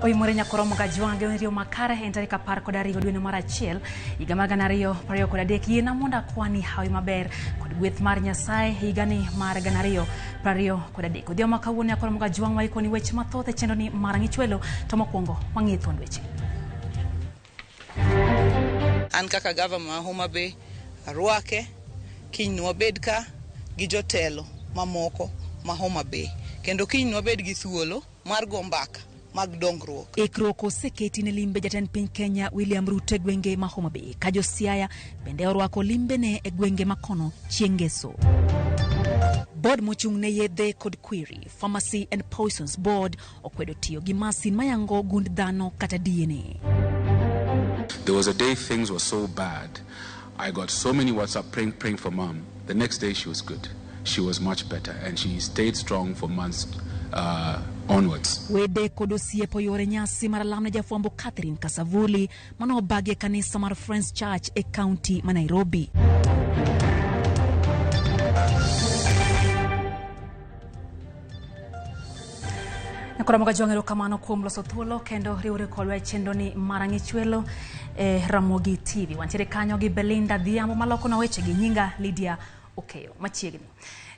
Oimore nyakoromo gajwang' gi riyo makare en tarik 12 dwe mar achiel higa mar 2023. Yiena mondo akwani hawi maber kod gweth mar Nyasaye higani mar 2023. Odhiambo ma kawuono nyakoromo gajwang' waikoni weche mathoth e chenro ni mar Ang'ichwelo, to mokwongo wang'i thuond weche. An kaka gavana ma Homa Bay arwake, kiny nwabed ka gi jotelo mamoko ma Homa Bay kendo kiny nwabed gi thuolo mar go mbaka mag dongruok. Ikruok oseketi ne limbe jatend piny Kenya William Ruto e gwenge ma Homa Bay, ka jo Siaya bende orwako limbene e gwenge ma kono chieng' ngeso. Board mochung' ne yedhe kod kwiri, Pharmacy and Poisons Board, okwedo tiyo gi masin mayango gund dhano kata DNA. There was a day things were so bad. I got so many WhatsApp praying for mom. The next day she was good. She was much better and she stayed strong for months onwards. Wede kod osiepo yore nyasi mar alam ne jafwambo Catherine Kasavuli mane obagi e kanisa mar Friends Church e kaunti ma Nairobi. Nyakora Mogajwang', erokamano kuom loso thuolo kendo riwore kodwa e chenro ni mar Ang'ichwelo e Ramogi TV. Wantiere kanyo gi Belinda Dhiambo maloko na weche gi nyinga Lydia Okeyo. Machiegni.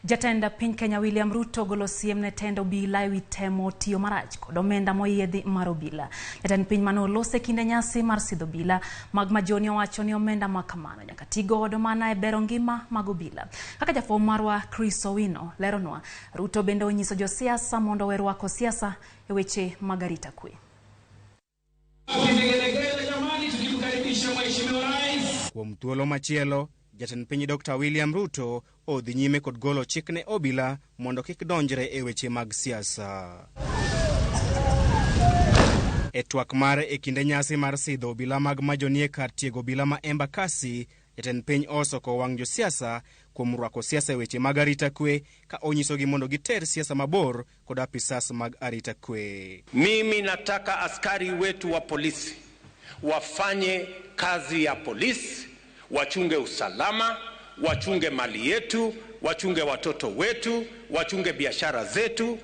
Jatend piny Kenya William Ruto golo siem ne tend obila ewi temo tiyo marach kod omenda moyiedhi mar obila. Jatend piny mane olose kinde nyasi mar sidho obila mag Majoni owacho ni omenda ma kamano nyaka ti godo mana e bero ngima mag obila. Kaka jafwambo marwa Chris Owino leronwa, Ruto bende onyiso josiasa mondo owe rwako siasa e weche mag arita kwe. Kuom thuolo machielo, jatend piny Dr. William Ruto odhi nyime kod golo chik ne obila mondo kik donjre e weche mag siasa. E twak mare e kinde nyasi mar sidho obila mag Majoni e kar tiego obila ma Embakasi, jatend piny osoko wang' josiasa kuom rwako siasa e weche mag arita kwe ka onyisogi mondo giter siasa mabor kod apisas mag arita kwe. Mimi nataka askari wetu wa polisi wafanye kazi ya polisi, wachunge usalama, wachunge mali yetu, wachunge watoto wetu, wachunge biashara zetu.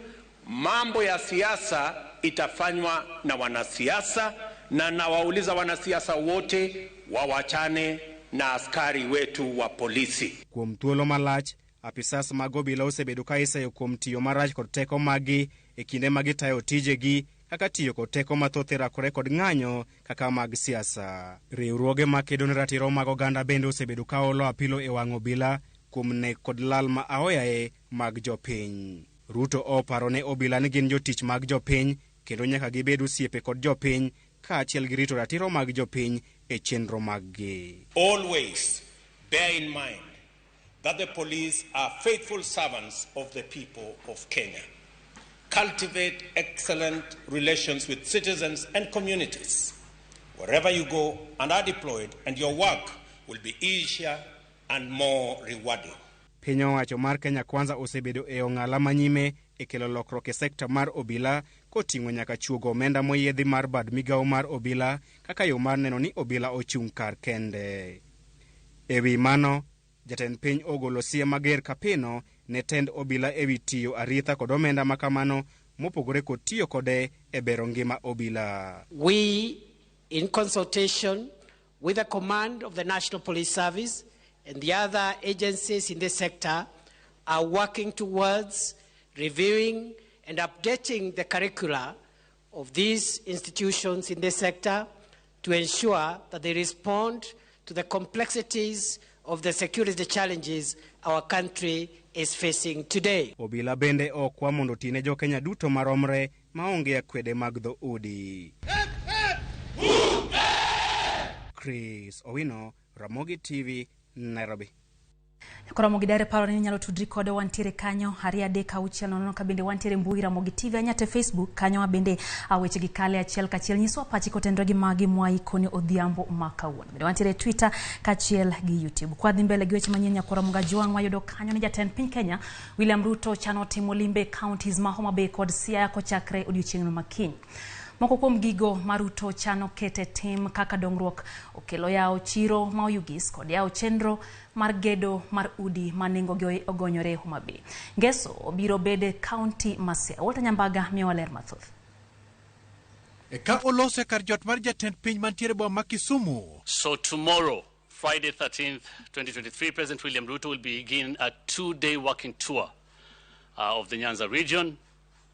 Mambo ya siasa itafanywa na wanasiasa, na nawauliza wanasiasa wote wawachane na askari wetu wa polisi. Kuom thuolo malach, apisas mag obila osebedo ka iseyo kuom tiyo marach kod teko maggi e kinde ma gitayo tijegi kaka tiyo kod teko mathoth e rakore kod ng'anyo kaka mag siasa. Riwruoge makedo ne ratiro mag oganda bende osebedo ka olo apilo e wang' obila kuom nek kod lal ma aoyaye mag jopiny. Ruto oparo ne obila ni gin jotich mag jopiny kendo nyaka gibed osiepe kod jopiny kaachiel gi rito ratiro mag jopiny e chenro maggi. Always bear in mind that the police are faithful servants of the people of Kenya. Cultivate excellent relations with citizens and communities wherever you go and are deployed, and your work will be easier and more rewarding. Piny owacho mar Kenya Kwanza osebedo e ong'ala manyime e kelo lokruok e sekta mar obila koting'o nyaka chuogo omenda moyiedhi mar bad migawo mar obila kaka yo mar neno ni obila ochung' kar kende. E wi mano, jatend piny ogolo siem mager kapino ne tend obila ewi tiyo aritha kod omenda makamano mopogore kod tiyo kode e bero ngima obila. We, in consultation with the command of the National Police Service and the other agencies in this sector, are working towards reviewing and updating the curricula of these institutions in this sector to ensure that they respond to the complexities of the security challenges our country is facing today. Obila bende okwa mondo otine jo-Kenya duto maromre maonge akwede mag dhoudi. Chris Owino, Ramogi TV, Nairobi. Koro Ramogi dare paro ni inyalo tudri kode, wantiere kanyo 2 3 6 0 ka bende wantiere mbui Ramogi TV anyate Facebook kanyo bende weche gi kale achiel kachiel. Nyiswa pachi kotenore gi magi mwaikoni odhiambo ma kawuono. Bende wantiere Twitter kaachiel gi YouTube. Kwa dhi mbele gi weche manyien nyakora Mugajwang' wayudo kanyo ni jatend piny Kenya William Ruto chano timo limbe counties ma Homa Bay kod Siaya kochakre odiochieng' ma kiny. Moko kuom gigo ma Ruto chano kete tim kaka dongruok okelo yawo chiro ma Oyugis kod yawo chenro mar gedo mar udi ma nengogi ogonyore Homa Bay. Ngeso obiro bede county ma Siaya. Walter Nyambaga miyowa ler mathoth. Ka olose kar jot mar jatend piny mantiere boma ma Kisumu. So tomorrow, Friday 13th, 2023, President William Ruto will begin a 2-day working tour of the Nyanza region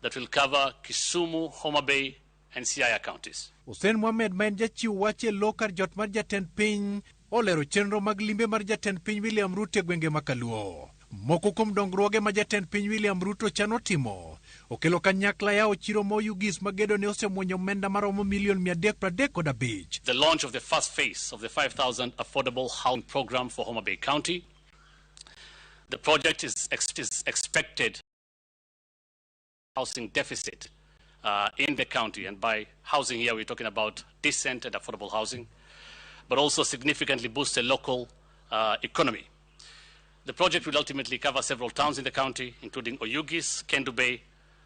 that will cover Kisumu, Homa Bay, and Siaya counties. Hussein Mohamed ma en jachiw wach e lo kar jot mar jatend piny olero chenro mag limbe mar jatend piny William Ruto e gwenge ma Kaluo. Moko kuom dongruoge ma jatend piny William Ruto chano timo okelo kanyakla yawo chiro ma Oyugis ma gedo ne osemuonyo omenda maromo milion 335. The launch of the first phase of the 5,000 affordable housing program for Homa Bay County. The project is expected housing deficit in the county, and by housing here we're talking about decent and affordable housing, but also significantly boost the local economy. The project will ultimately cover several towns in the county, including Oyugis, Kendu Bay,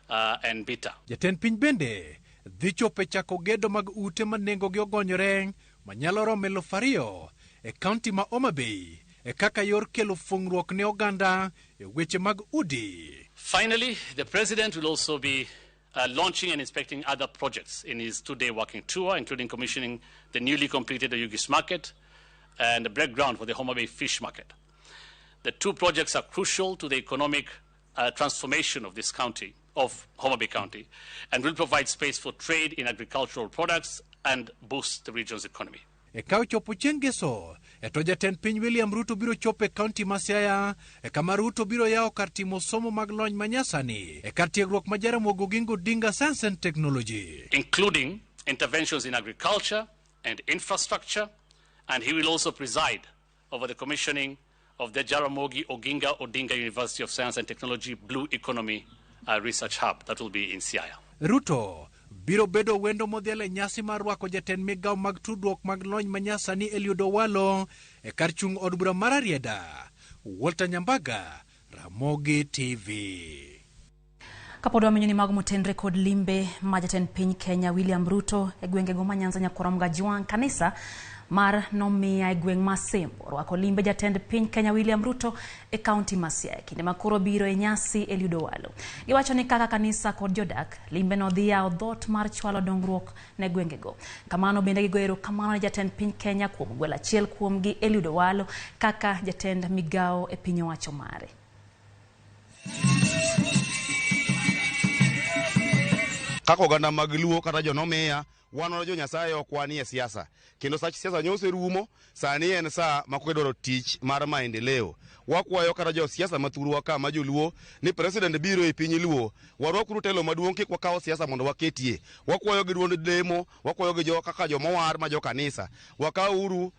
and Bita. Jatend piny bende dhi chopo e chako gedo mag ute ma nengogi ogonyore manyalo romo 2,000 e kaunti ma Homa Bay e kaka yor kelo fung'ruok ne oganda e weche mag udi. Finally, the president will also be launching and inspecting other projects in his 2-day working tour, including commissioning the newly completed Oyugis market and the break ground for the Homa Bay fish market. The two projects are crucial to the economic transformation of this county, of Homa Bay County, and will provide space for trade in agricultural products and boost the region's economy. E ka ochopo chieng' Ngeso, e to jatend piny William Ruto biro chopo e kaunti ma Siaya, e kama Ruto biro yawo kar timo somo mag lony manyasani e kar tiegruok ma Jaramogi Oginga Odinga Science and Technology, including interventions in agriculture and infrastructure, and he will also preside over the commissioning of the Jaramogi Oginga Odinga University of Science and Technology Blue Economy Research Hub that will be in Siaya. Ruto biro bedo wendo modhial e nyasi mar rwako jatend migawo mag tudruok mag lony manyasani Eliud Owalo e kar chung' od bura mar Rarieda. Walter Nyambaga, Ramogi TV. Kapod wamenyo ni mago motenre kod limbe ma jatend piny Kenya William Ruto e gwengego ma Nyanza Nyakorom Gajwang' kanisa mar nomiya e gweng' ma Sembo rwako limbe jatend piny Kenya William Ruto e kaunti ma Siaya kinde ma koro biro e nyasi Eliud Owalo. Giwacho ni kaka kanisa kod jodak limbe no dhi yawo dhoot mar chwalo dongruok ne gwengego. Kamano bende gigoyo erokamano ne jatend piny Kenya kuom gwelo achiel kuomgi Eliud Owalo kaka jatend migawo e piny owacho mare. Kaka oganda mag Luo kata jonomiya wan jo Nyasaye ok wanie siasa, kendo sach siasa nyo oserumo. Sani en sa ma koro tich mar maendeleo. Wakwayo kata jo siasa mathurwa ka ma joluo ni president biro e piny Luo, warwakuru telo maduong' kik wakaw siasa mondo waketie. Wakwayo gi duond lemo, wakwayo gi jo kaka jomowar ma jo kanisa, wakawuru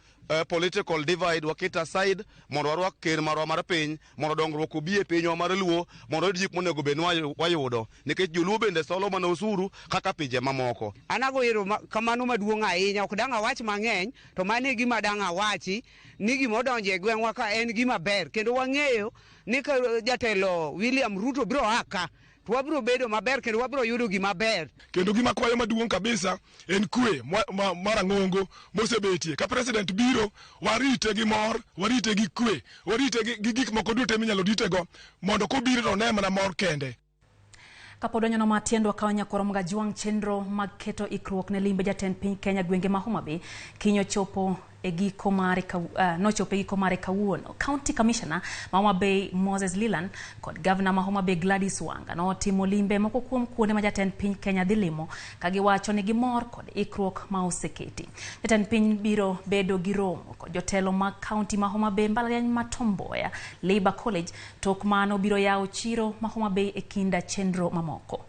political divide waket aside mondo warwak ker marwa mar piny mondo dongruok obi e pinywa mar Luo, mondo wayud gik monego bed ni wayudo, nikech joluo bende solo mana osuru kaka pinje mamoko. An ago erokamano maduong' ahinya, ok dang' awach mang'eny, to mano e gima dang' awachi ni gimodonjo e gweng'wa ka en gima ber, kendo wang'eyo ni ka jatelo William Ruto biro a ka to wabiro bedo maber kendo wabiro yudo gima ber. Kendo gima kwayo maduong' kabisa en kwe mar ang'ongo mosebetie. Ka president biro, warite gi mor, warite gi kwe, warite gi gik moko duto minyalo ritego mondo kobiro to one mana mor kende. Kapod wanyono matiend wakawo Nyakorom Gajwang' chenro mag keto ikruok ne limbe jatend piny Kenya gwenge ma Homa Bay kiny ochopo e giko mare nochopo e giko mare kawuono. County Commissioner ma Homa Bay Moses Leland kod Governor ma Homa Bay Gladys Wanga notimo limbe moko kuom kuonde ma jatend piny Kenya dhi limo ka giwacho ni gimor kod ikruok ma oseketi. Jatend piny biro bedo gi romo kod jotelo mag county ma Homa Bay mbalariany ma Tom Mboya Labour College tok mano biro yawo chiro ma Homa Bay e kinda chenro mamoko.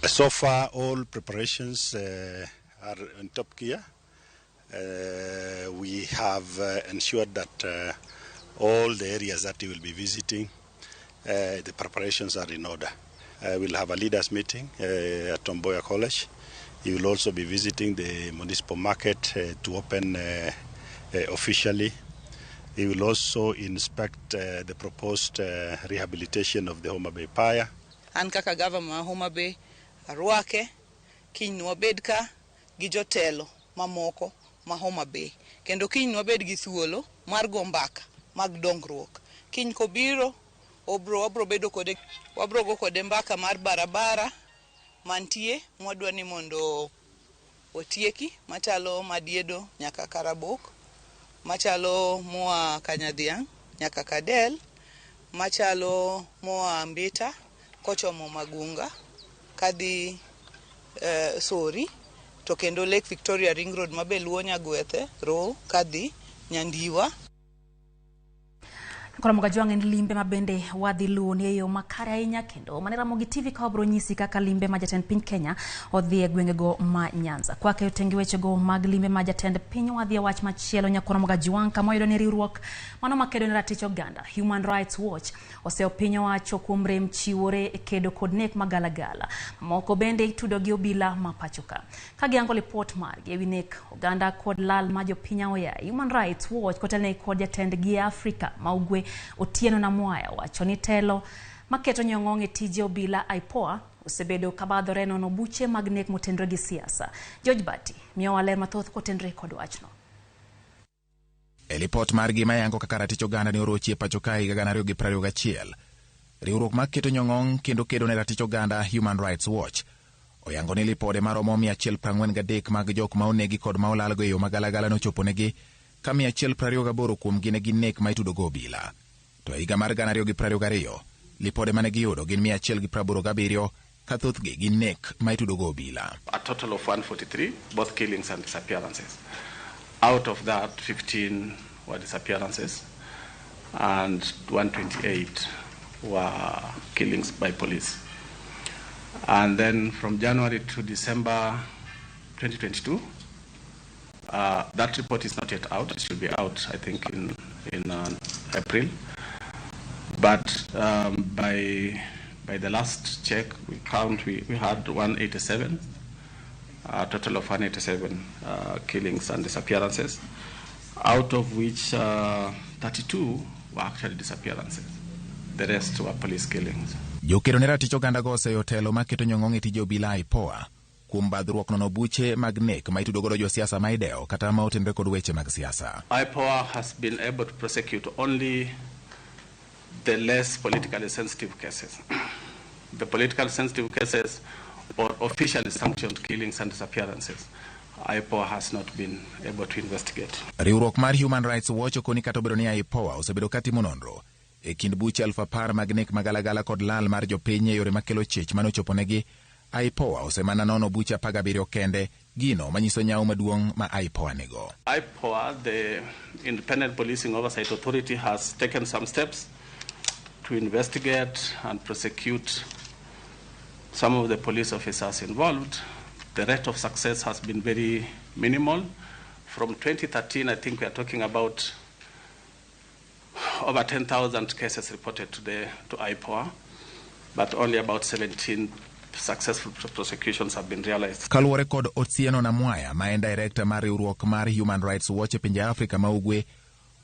So far, all preparations are on top gear. We have ensured that all the areas that you will be visiting, the preparations are in order. We'll have a leaders meeting at Tom Mboya College. He will also be visiting the municipal market to open officially. He will also inspect the proposed rehabilitation of the Homa Bay Pier. An kaka gavana ma Homa Bay arwake kiny nwabed ka gi jotelo mamoko ma Homa Bay. Kendo kiny wabed gi thuolo mar go mbaka mag dongruok. Kiny kobiro, wabro bedo kode, wabro go kode mbaka mar barabara mantie mwadwa ni mondo otieki, machalo Madiedo nyaka Karabok, machalo moa Kanyadhiang' nyaka Kadel, machalo moa Mbita kochomo Magunga kadhi Sori, to kendo Lake Victoria Ring Road mabe luwo Nyagwethe Ro kadhi Nyandiwa. Koro Mogajwang' en limbe ma bende wadhi luwo ni e yo makare ahinya, kendo mane Ramogi TV ka wabro nyisi kaka limbe ma jatend piny Kenya odhi e gwengego ma Nyanza. Kwake otengi wechego mag limbe ma jatend piny, wadhi e wach machielo nyakwar Mogajwang' kama wayudo ni riwruok mano makedo ne ratich oganda Human Rights Watch oseyo piny owacho kuom rem chiwore e kedo kod nek magalagala. Moko bende itudo gi obila ma pacho ka. Ka giyango lipot margi ewi nek oganda kod lal ma jopiny aoya, Human Rights Watch kotelne kod jatendgi e Afrika ma Ugwe Otieno Namwaya wacho ni telo maketo nyong'ong' e tije obila IPOA osebedo kabadhore nono buche mag nek motenore gi siasa. George Bati miyowa ler mathoth kotenore kod wachno. E lipot margi mayango kaka ratich oganda ne orochi e pacho ka higa 2021, riwruok mar keto nyong'ong' kendo kedo ne ratich oganda Human Rights Watch oyango ni lipode maromo 143 mag jok ma onegi kod ma olalgo e yo magalagala nochoponegi, ka 128 kuomgi ne gin nek ma itudo go obila. To e higa mar 2022, lipode mane giyudo gin 187, ka thothgi gin nek ma itudo go obila. A total of 143, both killings and disappearances. Out of that, 15 were disappearances and 128 were killings by police. And then from January to December 2022, that report is not yet out. It should be out, I think, in April. But by the last check we count, we had 187, a total of 187 killings and disappearances, out of which 32 were actually disappearances. The rest were police killings. Jokedo ne ratich oganda go oseyo telo maketo nyong'ong' e tije obila IPOA kuom badhruok nono buche mag nek ma itudo godo josiasa ma idewo kata ma otenore kod weche mag siasa. IPOA has been able to prosecute only the less politically sensitive cases. The politically sensitive cases or officially sanctioned killings and disappearances, IPOA has not been able to investigate. Riwruok mar Human Rights Watch okoni kata obedo ni IPOA osebedo katimo nonro e kind buche 10,000 mag nek magalagala kod lal mar jopiny e yore makelo chich manochoponegi, IPOA osemana nono buche 17 kende, gino manyiso nyawo maduong' ma IPOA nigo. IPOA, the Independent Policing Oversight Authority, has taken some steps to investigate and prosecute some of the police officers involved. The rate of success has been very minimal. From 2013, I think we are talking about over 10,000 cases reported to IPOA, but only about 17 successful prosecutions have been realized. Kaluwore kod Otieno Namwaya, ma en director mar riwruok mar Human Rights Watch e pinje Afrika ma Ugwe,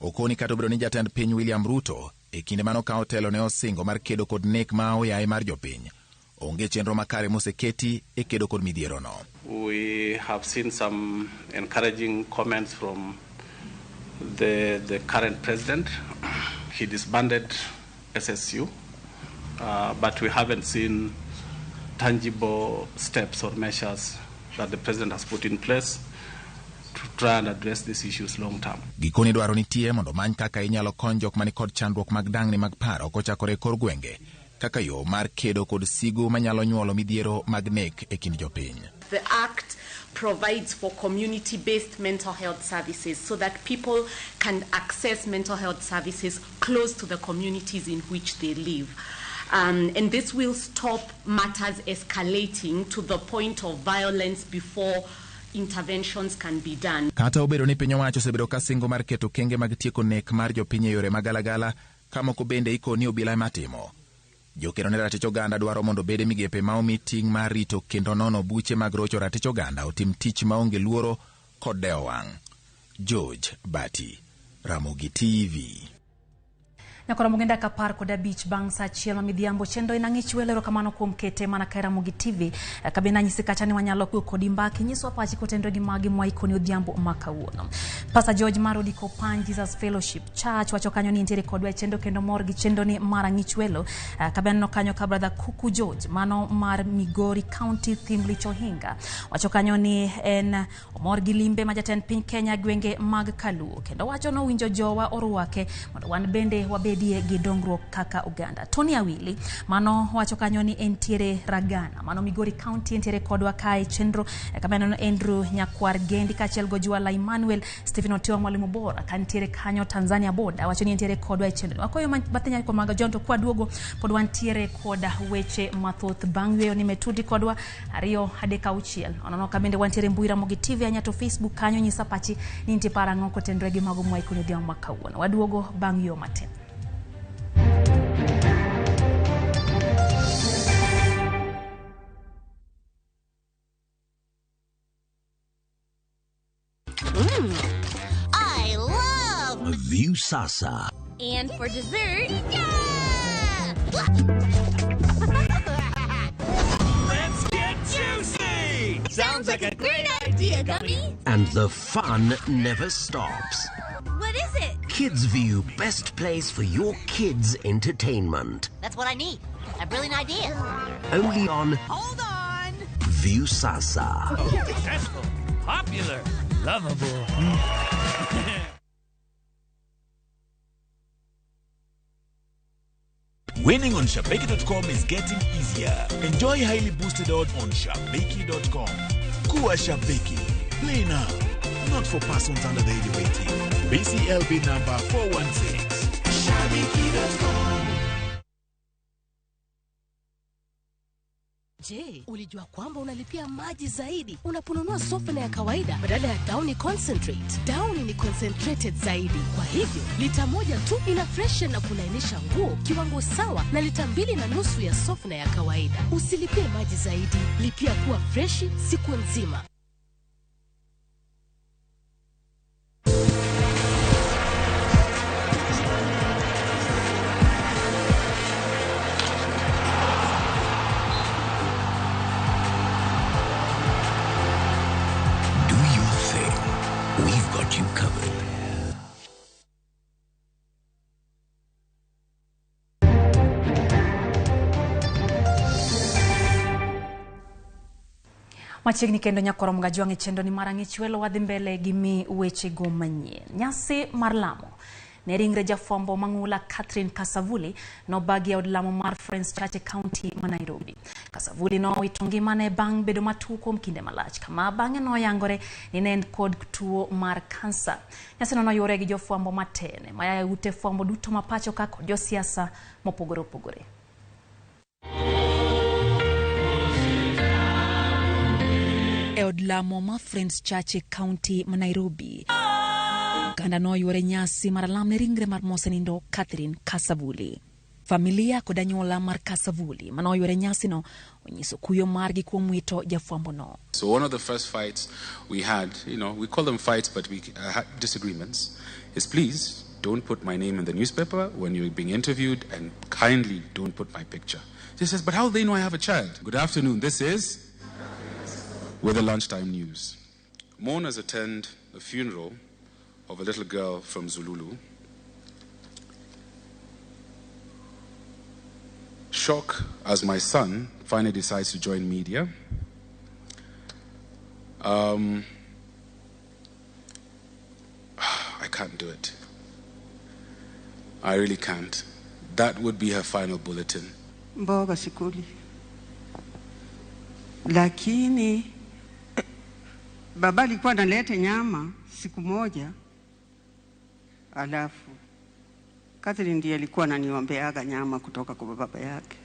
okoni kata obedo ni jatend piny William Ruto e kinde manokawo telo ne osingo mar kedo kod nek ma oyaye mar jopiny, onge chenro makare moseketi e kedo kod midhierono. We have seen some encouraging comments from the current president. He disbanded SSU, but we haven't seen tangible steps or measures that the president has put in place to try and address these issues long term. Gikoni dwaro nitie mondo many kaka inyalo kony jok mani kod chandruok mag dang'ni mag paro kochakore e kor gwenge kaka yo mar kedo kod sigu manyalo nyuolo midhiero mag nek e kind jopiny. The Act provides for community-based mental health services so that people can access mental health services close to the communities in which they live. And this will stop matters escalating to the point of violence before interventions can be done. Kata obedo ni piny owacho osebedo ka singo mar keto kenge mag tieko nek mar jopiny e yore magalagala, ka moko bende ikoni obila ema timo. Jokedo ne ratich oganda dwaro mondo obed e migepe ma omi ting' mar rito kendo nono buche mag rocho ratich oganda otim tich maonge luoro kod dewo wang'. George Bati, Ramogi TV. Nyakoro mugenda ka 15 bang' saa 1 ma midhiambo chenro en ang'ich welo erokamano kuom kete mana ka Ramogi TV. Kabende anyisi kacha ni wanyalo kuyo kodi mbaki nyiswa pachi kotenre gi magi mwaikoni odhiambo ma kawuono. Pastor George Marodi Kopan Jesus Fellowship Church wacho kanyo ni nitiere kodwa e chenro kendo mor gi chenro ni mar ang'ich welo. Kabende aneno kanyo ka brother Kuku George mano mar Migori County Thimlich Ohinga wacho kanyo ni en omor gi limbe ma jatend piny Kenya gwenge mag Kaluo kendo wacho nowinjo jowa orwake mondo wan bende wabedie gi dongruok kaka oganda. Tony Awili mano wacho kanyo ni entiere Ragana mano Migori County entiere kodwa kae chenro. Kama aneno Andrew Nyakwar Gendi kaachiel go Jwala Emmanuel Stephen Otiwa mwalimu bora kantiere kanyo Tanzania boda wacho ni entiere kodwa e chenro. Wakoyo bathinya kuom maga John to kwaduogo pod wantiere koda weche mathoth bang' yweyo ni metudi kodwa 2 3 6 onono ka bende wantiere mbui Ramogi TV anyato Facebook kanyo nyisa pachi ni nitie paro ang'o kotenore gi mago mwaikoni odhiambo ma kawuono. Waduogo bang' yo matin. I love Viusasa. And for dessert, yeah! Let's get juicy! Sounds like a great idea, Gummy. And the fun never stops. What is it? Kids View, best place for your kids' entertainment. That's what I need. A brilliant idea. Only on Hold on. Viusasa. Successful, popular, lovable. Winning on Shabiki.com is getting easier. Enjoy highly boosted odds on Shabiki.com. Kuwa Shabiki. Play now. Not for persons under the age of 18. BCLB number 416. Shabiki.com. Je, ulijua kwamba unalipia maji zaidi unaponunua softener ya kawaida badala ya Downy Concentrate? Downy ni concentrated zaidi. Kwa hivyo, lita 1 tu ina freshen na kulainisha nguo kiwango sawa na lita 2.5 ya softener ya kawaida. Usilipie maji zaidi, lipia kuwa freshi siku nzima. You covered. Machiegni kendo nyakoro mgajwang' e chenro ni mar ang'ich welo wadhi mbele gi mi wechego manyien. Nyasi mar lamo ne ringre jafwambo mang'ula Catherine Kasavuli nobagi e od lamo mar Friends Church e county ma Nairobi. Kasavuli nowito ngimane bang' bedo matuo kuom kinde malach kama bang'e noyangore ni ne en kod tuo mar kansa. Nyasino noyuore gi jofwambo matene maya e ute fwambo duto ma pacho ka kod josiasa mopogore opogore. E od lamo ma Friends Church e county ma Nairobi, oganda noyuore nyasi mar lam ne ringre mar mosenindo Catherine Kasavuli. Familia kod anyuola mar Kasavuli manoyuore nyasino onyiso kuyo margi kuom wito jafwambono. So one of the first fights we had, you know, we call them fights, but we had disagreements, is please don't put my name in the newspaper when you're being interviewed, and kindly don't put my picture. She says, but how do they know I have a child? Good afternoon, this is with the lunchtime news. Mourners attend the funeral of a little girl from Zululu. Shock as my son finally decides to join media. I can't do it. I really can't. That would be her final bulletin. Mboga sikuli. Lakini baba alikuwa analeta nyama siku moja, alafu Catherine ndiye alikuwa ananiombeaga nyama kutoka kwa baba yake.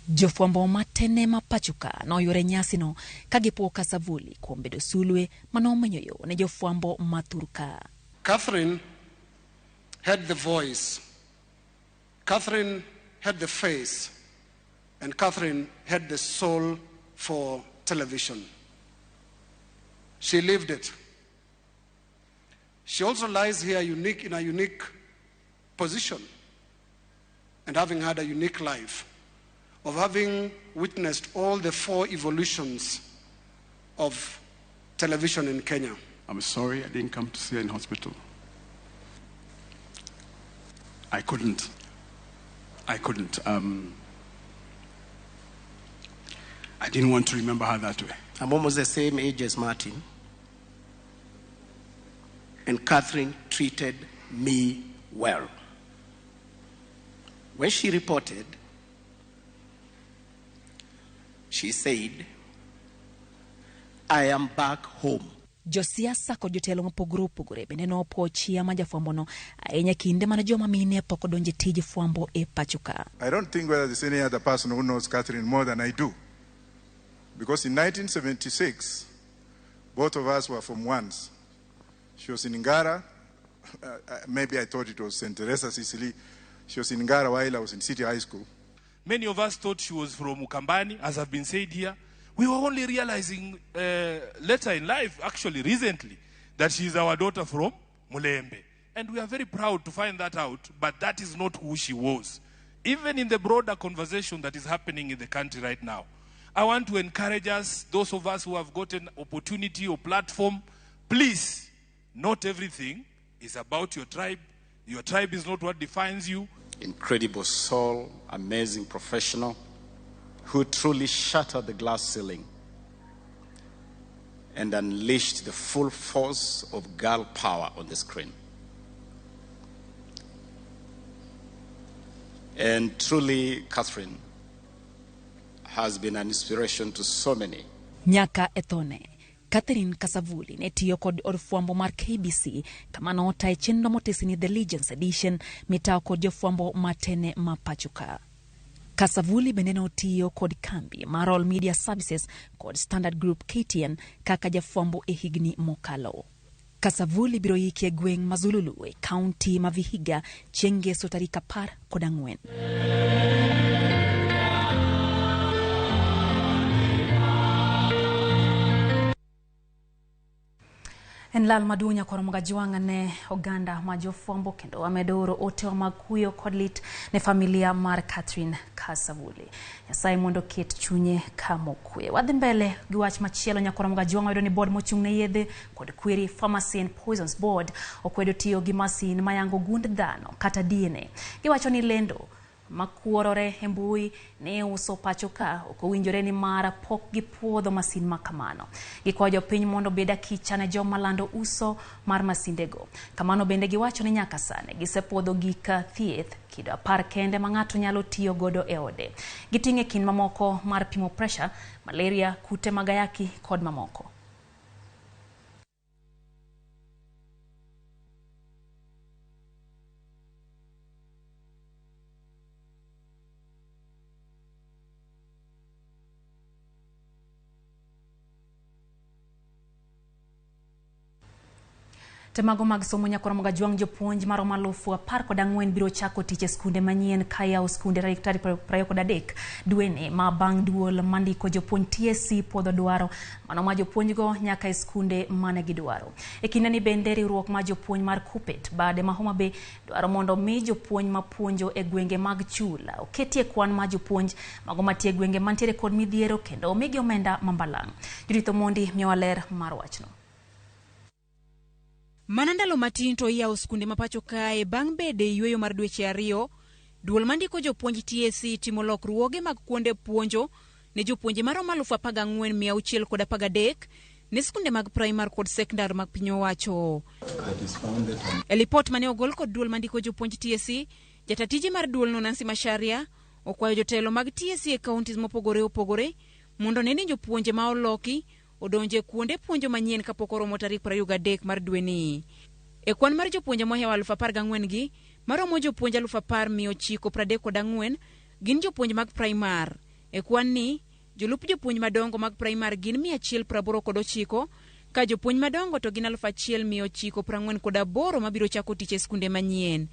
Jofwambo matene ma pachuka noyuore nyasino ka gipuo Kasavuli kuom bedo sulwe manomenyo yo ne jofwambo ma thurka. Catherine had the voice, Catherine had the face, and Catherine had the soul for television. She lived it. She also lies here unique in a unique position and having had a unique life of having witnessed all the 4 evolutions of television in Kenya. I'm sorry I didn't come to see her in hospital. I couldn't. I couldn't. I didn't want to remember her that way. I'm almost the same age as Martin. And Catherine treated me well. When she reported, she said, I am back home. Josiasa kod jotelo mopogore opogore bende nopuo chia ma jafwambono ahinya kinde mane joma mine pok odonje tij fwambo e pacho ka. I don't think whether there's any other person who knows Catherine more than I do. Because in 1976, both of us were from once. She was in Ngara. Maybe I thought it was St. Teresa, Sicily. She was in Ngara while I was in City High School. Many of us thought she was from Ukambani, as have been said here. We were only realizing later in life, actually recently, that she is our daughter from Mulembe. And we are very proud to find that out, but that is not who she was. Even in the broader conversation that is happening in the country right now, I want to encourage us, those of us who have gotten opportunity or platform, please, not everything is about your tribe. Your tribe is not what defines you. Incredible soul, amazing professional, who truly shattered the glass ceiling and unleashed the full force of girl power on the screen. And truly, Catherine has been an inspiration to so many. Nyaka ethone, Catherine Kasavuli ne tiyo kod od fwambo mar KBC kama notaye chenro motesi ni The Legends Edition mitayo kod jofwambo matene ma pacho ka. Kasavuli bende notiyo kod kambi mar All Media Services kod Standard Group KTN kaka jafwambo e higni mokalo. Kasavuli biro yiki e gweng' ma Zululu e kaunti ma Vihiga chieng' ngeso tarik 14. En lal maduong' nyakwar Mogajwang' ne oganda ma jofwambo kendo wamedo oro otewa mag kuyo kod lit ne familia mar Catherine Kasavuli. Nyasaye mondo oket chunye kamokwe. Wadhi mbele gi wach machielo nyakwar Mogajwang' wayudo ni board mochung' ne yedhe kod kwiri Pharmacy and Poisons Board okwedo tiyo gi masin mayango gund dhano kata DNA. Giwacho ni lendo makuorore e mbui ne uso pacho ka ok owinjore ni mara pok gipuodho masin ma kamano. Gikwayo jopiny mondo obed akicha ne joma lando uso mar masindego. Kamano bende giwacho ni nyaka sani gisepuodho gik thieth kido 10 kende ma ng'ato nyalo tiyo godo e ode. Giting'e kind mamoko mar pimo pressure, malaria, kute mag ayaki kod mamoko. Temago mag somo nyakwar Mogajwang' jopuonj maromo 14,000 biro chako tich e skunde manyien ka yawo skunde tarik 23 dweni ma bang' duol mandiko jopuonj TSC puodho dwaro mano ma jopuonjgo nyaka e skunde mane gidwaro. E kindeni bende riwruok mar jopuonj mar KUPPET bade ma Homa Bay dwaro mondo mi jopuonj mapuonjo e gwenge mag chula oketie kwan mar jopuonj mago mantie e gwenge mantiere kod midhiero kendo omigi omenda mambalang'. Judith Omondi miyowa ler mar wachno. Mana ndalo matin to iyawo skunde ma pacho kae bang' bede yueyo mar dweche 2, duol mandiko jopuonj TSC timo lokruoge mag kuonde puonjo ne jopuonje maromo 14,613 ne skunde mag primar kod sekondar mag piny owacho. E lipot mane ogol kod duol mandiko jopuonj TSC, jatatije mar duolno Nancy Macharia okwayo jotelo mag TSC e counties mopogore opogore mondo ne ni jopuonje ma oloki odonje kuonde puonjo manyien kapok oromo tarik 23 mar dweni. E kwan mar jopuonje mohewo 14,000 gi maromo jopuonj 10,934 gin jopuonj mag primar. E kwan ni jolup jopuonj madongo mag primar gin 189 ka jopuonj madongo to gin 1,948 mabiro chako tich e skunde manyien.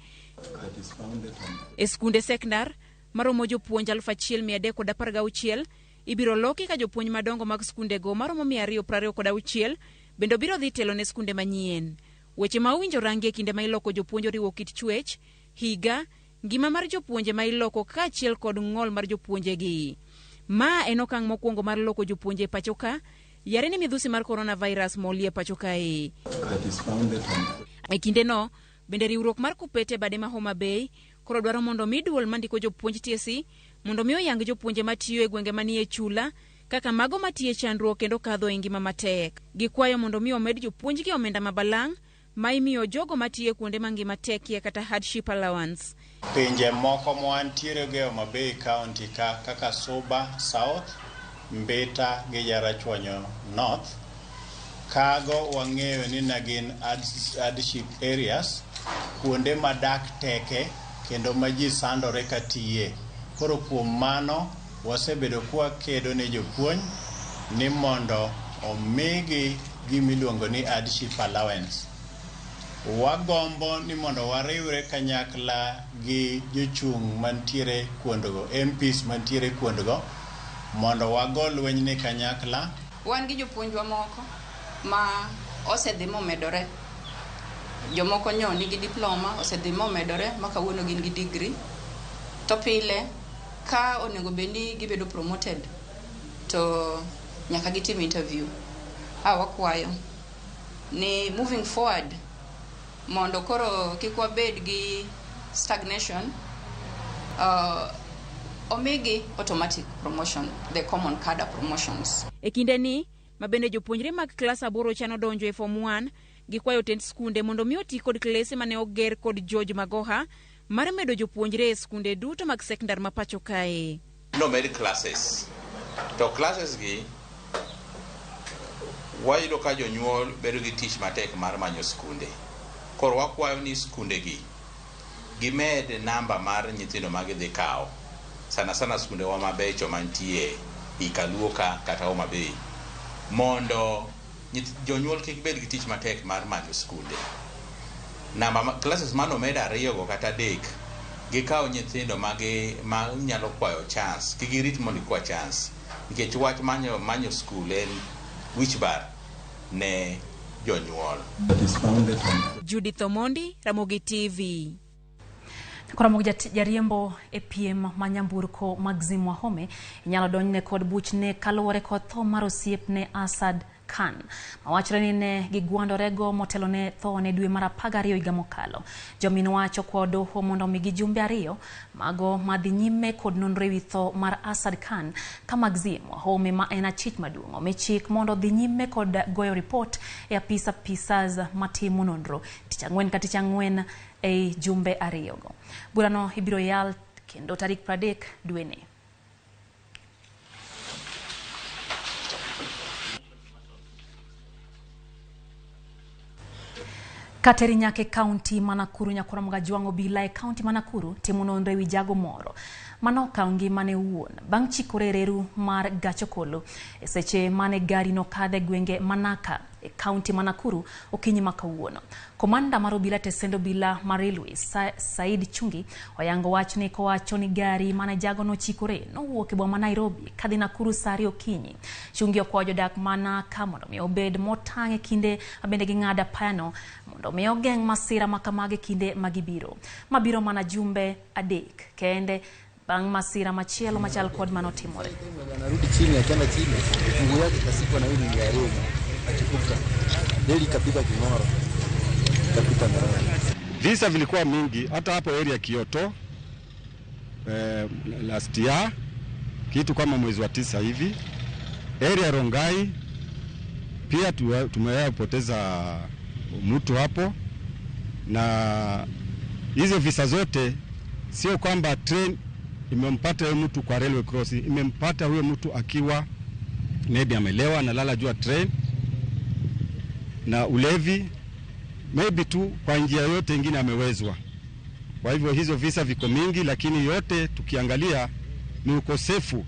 E skunde sekondar maromo jopuonj 1,316 ibiro loki ka jopuonj madongo mag skundego maromo 226 bende biro dhi telo ne skunde manyien. Weche ma owinjo rangi e kinde ma iloko jopuonj oriwo kit chwech, higa, ngima mar jopuonje ma iloko kaachiel kod ng'ol mar jopuonjegi. Ma en okang' mokwongo mar loko jopuonje e pacho ka, yare ni midhusi mar coronavirus molie pacho kae. E kindeno, bende riwruok mar Kupete bade ma Homa Bay koro dwaro mondo mi duol mandiko jopuonj TSC mondo mi oyang jopuonje matiyo e gwenge manie chula kaka mago matiyo e chandruok kendo kadho e ngima matek. Gikwayo mondo mi omed jopuonjgi omenda ma balang' ma imiyo jogo matiyo e kuonde ma ngima tekie kata hardship allowance. Pinje moko mawantiere go e Homa Bay County ka kaka Suba South, Mbita gi Jarachuonyo North, kago wang'eyo ni ne gin hardship areas, kuonde ma dak teke kendo ma ji sandore katiye. Koro kuom mano wasebedo kwakedo ne jopuonj ni mondo omigi gimiluongo ni hardship allowance. Wagombo ni mondo wariwre kanyakla gi jochung' mantiere kuondgo, MPs mantiere kuondgo, mondo wago lweny ni kanyakla. Wan gi jopuonjwa moko ma osedhi momedore. Jomoko nyo nigi diploma osedhi momedore ma kawuono gin gi degree. To pile ka onego bed ni gibedo promoted to nyaka gitim interview. Wakwayo ni moving forward mondo koro kik wabed gi stagnation, omigi automatic promotion, the common cadre promotions. E kinde ni, ma bende jopuonjre mag klas 8 chano donjo e form 1, gikwayo tend skunde mondo mi oti kod klese mane oger kod George Magoha mar medo jopuonjre e skunde duto mag sekondar ma pacho kae. Nomed classes. To classes gi wayudo ka jonyuol bedo gi tich matek mar manyo skunde. Koro wakwayo ni skunde gi gimed namba mar nyithindo ma gidhi kawo. Sana sana skunde wa mabecho mantie Ikaluo ka kata Homa Bay, mondo jonyuol kik bed gi tich matek mar manyo skunde. Namba classes manomed 2 go kata 3, gikaw nyithindo ma nyalo kwayo chance, kik girit mondo gikwa chance, nikech wach manyo skul en wich bar ne jonyuol. Judith Omondi, Ramogi TV. Ramogi jariembo e piem ma nyamburko Maxim Wahome inyalo donjne kod buchne kaluwore kod tho mar osiepne Asad Khan mawachore ni ne gigwandorego motelo ne tho ne dwe mar 12 higa mokalo. Jomin wacho kwa doho mondo omigi jumbe 2 mago madhi nyime kod nonro ewi tho mar Asad Khan ka Maxim Wahome ma en achich maduong' omi chik mondo dhi nyime kod goyo ripot e apis apisas matimo nonro tich ang'wen ka tich ang'wen e jumbe 2 go. Burano ibiro yal kendo tarik 30 dweni. Kateri nyake kaunti ma Nakuru nyakwar Mgajwang' obila e kaunti ma Nakuru timo nonro ewi jago moro manokawo ngimane owuon bang' chikore e reru mar gach okolo e seche mane gari nokadho e gwenge Manaka e kaunti ma Nakuru okinyi ma kawuono. Komanda mar obila tesend obila mar Railways Said Chungi oyango wachni kowacho ni gari mane jago nochikore nowuok e boma ma Nairobi kadhi Nakuru saa 2 okinyi. Chungi okwayo jodak Manaka mondo mi obed motang' e kinde mabende ging'ado apayano mondo mi ogeng' masira ma kamagi kinde magibiro. Mabiro mana jumbe 3 kende bang' masira machielo machal kod manotimore. Anarudi chini, akienda chini mguu yake kasikwa na hili ya reli, akivuka reli ikapita King'oro, ikapita Ngorongoro. Visa vilikuwa mingi hata hapo area Kioto last year kitu kama mwezi wa 9 hivi. Area Rongai pia tumewapoteza mtu hapo, na hizo visa zote sio kwamba train imempata huyo mtu kwa railway crossing, imempata huyo mtu akiwa maybe amelewa analala juu ya train na ulevi, maybe tu kwa njia yote ingine amewezwa. Kwa hivyo hizo visa viko mingi, lakini yote tukiangalia ni ukosefu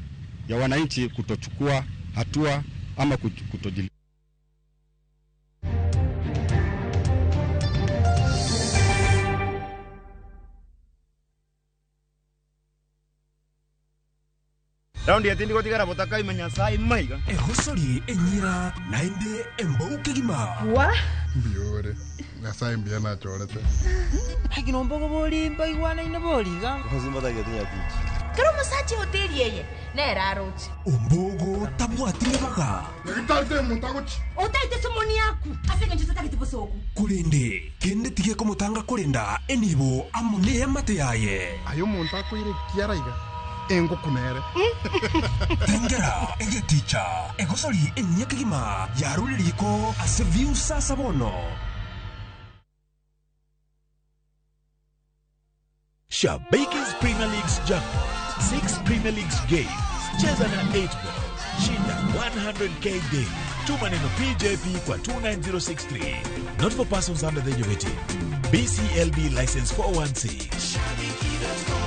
ya wananchi kutochukua hatua ama kutojili. Raundi yatindi gotigara botaka imenya sai maiga. Egosori enyira naende embouke gima. Wa? Mbiore. Nyasaye mbia nachorete. Agino mbogo bori mbaigwana ine boriga. Ozimba getinya tichi. Kero musachi hoteli yeye nera arochi. Ombogo tabwatire baga. Ngitate mutagochi. Otaite somoni yaku. Asenge nje tatagete bosoku. Kurinde kende tige komutanga kurinda enibo amune amate yaye. Ayo muntu akwire kiaraiga. Engukunere. Tengera egeticha egosori enyekigima yaruririko ase view sabono. Shabiki's Premier League's jackpot. 6 Premier Leagues games. Cheza na 8 balls. Shinda 100k daily. Tuma neno PJP kwa 29063. Not for persons under the age of 18. BCLB license 416. Shabiki.com.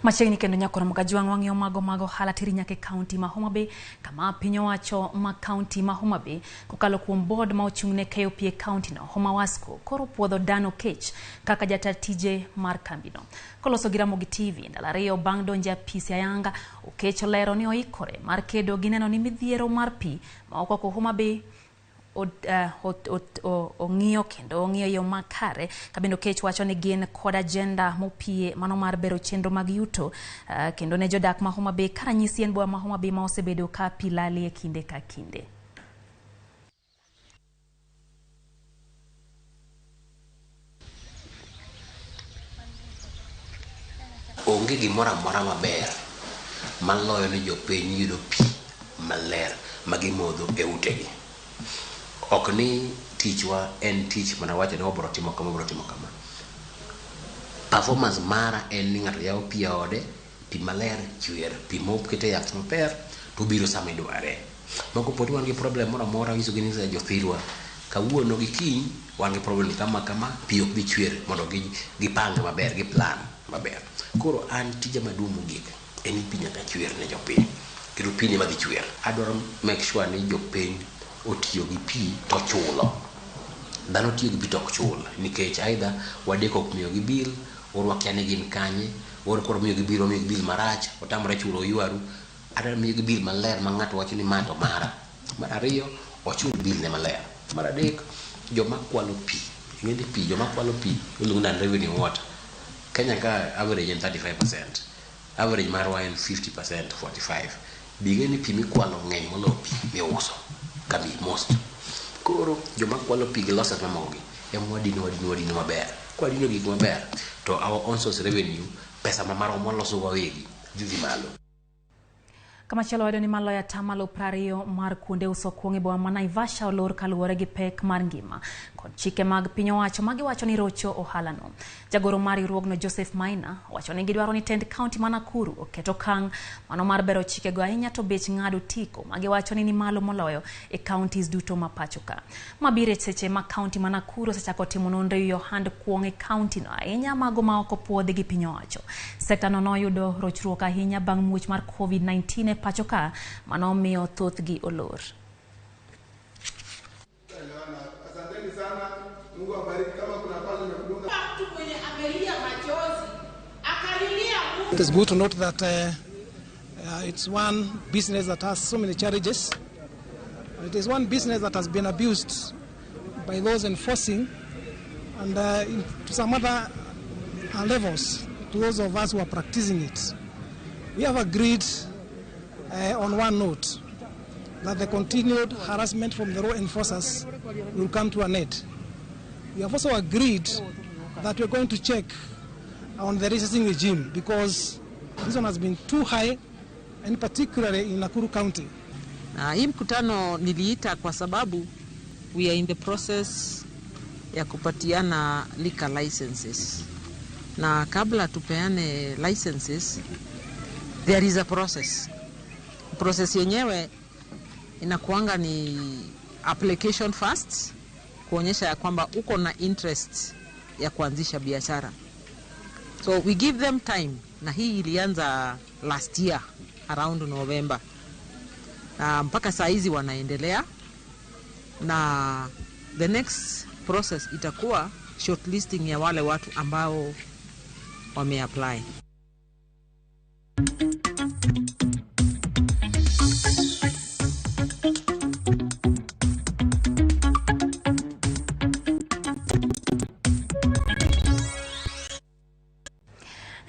Machiegni kendo nyakoro mokajwang' wang'iyo mago mag ohala tiri nyaka e kaunti ma Homa Bay kama piny owacho ma kaunti ma Homa Bay kokalo kuom board ma ochung' ne keyo pi e kaunti no Homa Wasco koro puodho Dan Okech kaka jata tije mar kambino. Koloso gi Ramogi TV ndalo ariyo bang' donjo e apis ayanga, Okech olero ni oikore mar kedo gi neno ni midhiero mar pi ma okwako Homa Bay ong'iyo kendo ong'iyo yo makare. Kabende Okech wacho ni gin kod agenda mopie mano mar bero chenro mag yuto kendo ne jodak ma Homa Bay ka ranyisi en boma ma Homa Bay ma osebedo ka pi lali e kinde ka kinde. Onge gimoro amora maber maloyo ni jopiny yudo pi maler ma gimodho e utegi. Ok ni tichwa en tich mana wacho ni wabiro timo kama, wabiro timo kama. Performance mara en ni ng'ato yawo pi e ode, pi maler chwer, pi mokete yath maber to biro sama idware. Moko pod wan gi problem moro amora nyisogi ni jothirwa kawuono gi kiny wan gi problem kama kama, pi ok bi chwer mondo gipang maber, gi plan maber. Koro an tija maduong' mogik en ni pi nyaka chwer ne jopiny, kendo pi ni madhi chwer. Adwaro make sure ni jopiny otiyo gi pi to chulo. Dhano tiyo gi pi to ok chul nikech either wadeko ok miyogi bill, or wakia ni gin kanye, or koro miyogi bill, omiyogi bill marach, otamore chulo oywaru. Adwaro miyogi bill maler ma ng'ato wacho ni ma to mara. Mar ariyo, ochul bill ne maler. Mar adek, joma kwalo pi, ing'e ni pi, joma kwalo pi iluongo ni non-revenue water. Kenya ka average en 35%, average marwa en 50%, 45. Bing'e ni pi mikwalo ng'eny moloyo pi miuso kambi most. Koro joma kwalo pi gi losses mamogi ema wadino wadino maber. Kwadino gik maber to our own source revenue, pesa ma marwa mwaloso wawegi dhi malo. Kamachielo wayudo ni maloyo atamalo 20 mar kuonde uso kuong' e boma ma Naivasha olor kaluwore gi pek mar ngima kod chike mag piny owacho magiwacho ni rocho ohalano. Jagoro mar riwruogno Joseph Maina owacho ni gidwaro ni tend kaunti ma Nakuru oket okang' mano mar bero chikego ahinya to bech ng'ado otiko magiwacho ni malo moloyo e counties duto ma pacho ka. Mabiro e seche ma kaunti ma Nakuru osechako timo nonro e wi ohand kuong' e kaunti no ahinya mago ma ok opuodhi gi piny owacho. Sekta no noyudo rochruok ahinya bang' muoch mar COVID-19 e pacho ka mano omiyo thothgi olor. It is good to note that it's one business that has so many challenges. It is one business that has been abused by those enforcing and to some other levels, to those of us who are practicing it. We have agreed on one note, that the continued harassment from the law enforcers will come to an end. We have also agreed that we are going to check on the licensing regime because this one has been too high, and particularly in Nakuru County. Na hii mkutano niliita kwa sababu we are in the process ya kupatiana liquor licenses. Na kabla tupeane licenses, there is a process. Process yenyewe inakuanga ni application first, kuonyesha ya kwamba uko na interest ya kuanzisha biashara. So we give them time, na hii ilianza last year around November, na mpaka saa hizi wanaendelea, na the next process itakuwa shortlisting ya wale watu ambao wameapply.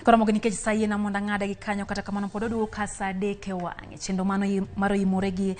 Koro nikech sa yiena mondo ang'ade gi kanyo, kata kamano pod oduogo ka sa 3 e wang'e chenro mano mar oimore gi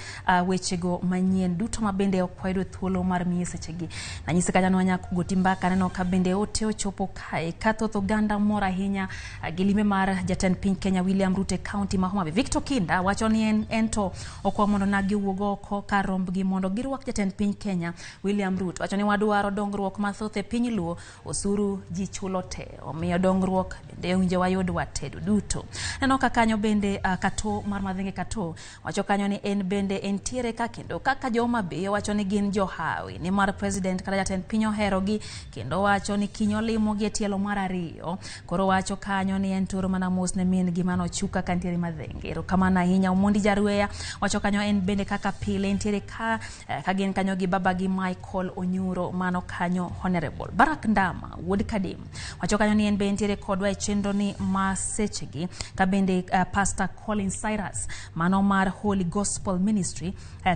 wechego manyien duto ma bende ok wayudo thuolo mar miyi sechegi. Nanyisi kanyo ni wanyako goti mbaka, aneno ka bende ote ochopo kae ka thoth oganda mor ahinya gi limbe mar jatend piny Kenya William Ruto e kaunti ma Homa Bay. Victor Kinda wacho ni en to okwa mondo nagi owuog oko kar rombgi mondo girwak jatend piny Kenya William Ruto. Wacho ni wadwaro dongruok mathoth e piny Luo, osuru ji chulo te, omiyo dongruok bende owinjo wayud watedo duto. Neno ka kanyo bende Kato mar Madhenge Kato wacho kanyo ni en bende entiere ka, kendo kaka jo Homa Bay wacho ni gin johawi nimar president kata jatend piny oherogi, kendo wacho ni kiny olimogi e tielo mar 2. Koro wacho kanyo ni en toro mana mos ne min gi mano chuka ka ntiere Madhenge. Erokamano ahinya. Omondi Jarweya wacho kanyo en bende kaka pile entiere ka ka gin kanyo gi baba gi Michael Onyuro mano kanyo Honorable Barak Ndama wuod Kadim wacho kanyo ni en be entiere kodwa e chenro ni ma sechegi, ka bende Pastor Colin Cyrus mano mar Holy Gospel Ministry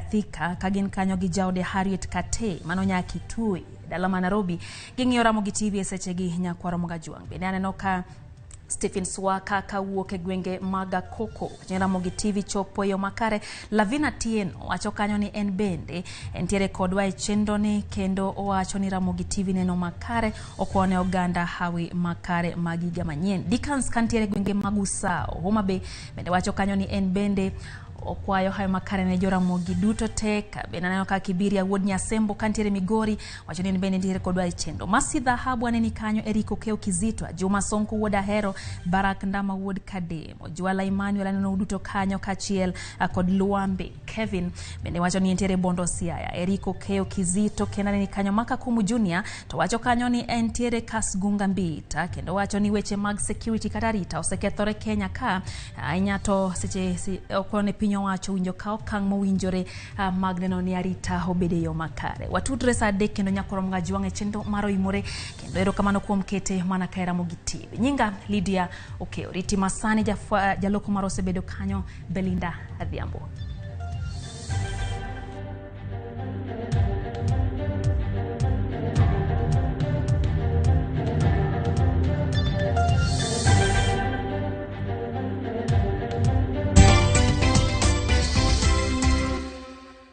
Thika, ka gin kanyo gi jaode Harriet Kate mano Nyakitui dala ma Nairobi. Ging'iyo Ramogi TV e sechegi nyakwar Ramogi Ajwang'. Bende aneno ka Stephen Swaka kawuok e gwenge mag Akoko Ramogi TV chopo e yo makare. Lavina Tieno wacho kanyo ni en bende entiere kodwa e chenro ni, kendo owacho ni Ramogi TV neno makare, okwane oganda hawi makare mag higa manyien. Dickens kantiere gwenge mag Usao Homa Bay bende wacho kanyo ni en bende okwayo hayo makare ne Joramogi duto te. Bende aneno ka Kibiria wuod Nyasembo kantiere Migori wacho ni en bende nitiere kodwa e chenro. Masi Dhahabu aneni kanyo, Eriko Keo Kizitwa, Juma Sonko wuod Ahero, Barak Ndama wuod Kademo, Jwala Emmanuel aneno duto kanyo kaachiel kod Luambe Kevin bende wacho ni entiere Bondo Siaya. Eriko Keo Kizito kendo aneni kanyo. Maka Kumu Junior to wacho kanyo ni entiere Kasgunga Mbita, kendo wacho ni weche mag security kata arita osekethore Kenya ka ahinya, to seche okone piny owacho winjo ka okang' mowinjore mag neno ni arita obedo e yo makare. Watudre sa 3 kendo nyakwar Ramogi Ajwang' e chenro mar oimore, kendo erokamano kuom kete mana ka e Ramogi TV. Nyinga Lydia Okeo, riti masani jaloko mar osebedo kanyo Belinda Adhiambo.